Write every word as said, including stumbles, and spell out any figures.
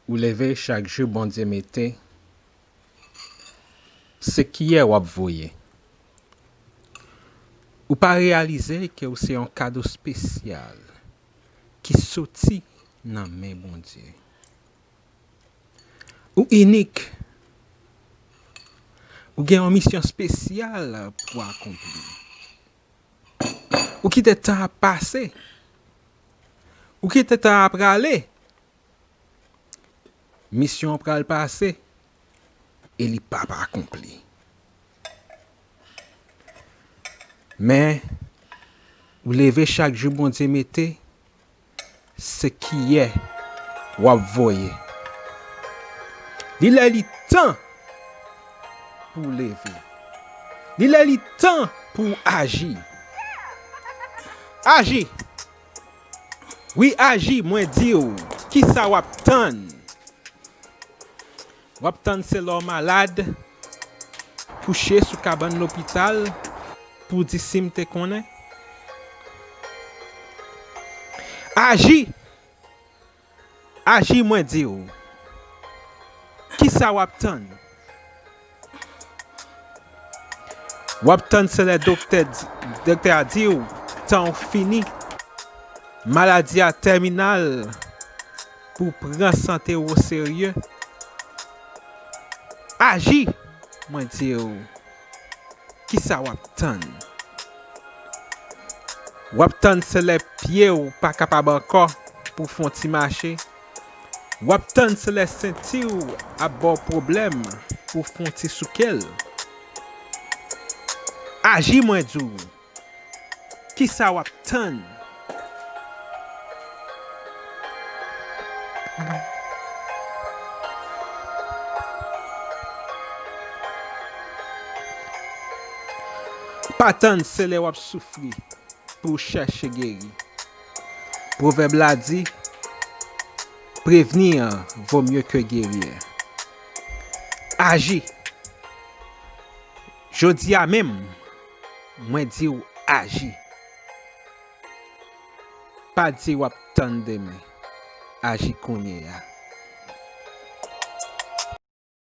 Ou leve chak jou Bondye mete, se kiyè w ap voye. Ou pa reyalize ke w se yon kado espesyal ki soti nan men Bondye. Ou inik. Ou gen yon misyon espesyal pou akonpli. Ou kite tan ap pase. Ou kite tan ap prale. Misyon an pral pase e li p ap akonpli. Men, ou leve chak jou Bondye mete, se kiyè w ap voye. Li lè li tan pou w leve. Li lè li tan pou w aji. Aji! Wi, aji, mwen di w, kisa w ap tann? W ap tann se lè w malad, kouche sou kabann lopital, pou w di si m te konnen? Aji! Aji, mwen di w. Kisa w ap tann? W ap tann se lè doktè di, doktè a di w tan w fini, maladi a tèminal, pou w pran sante w oserye. Aji, mwen di w. Kisa w ap tann? W ap tann se lè pye w pa kapab ankò pou w fè yon ti mache. W ap tann se lè senti w ap ba w pwoblèm pou w fè yon ti souke l. Aji, mwen di w. Kisa w ap tann? Pa tann se lè w ap soufri pou w chèche geri. Pwovèb la di, prévenir vaut mieux que guérir. Aji. Jodi a menm, mwen di w aji. Pa di w ap tann demen. Aji kounye a.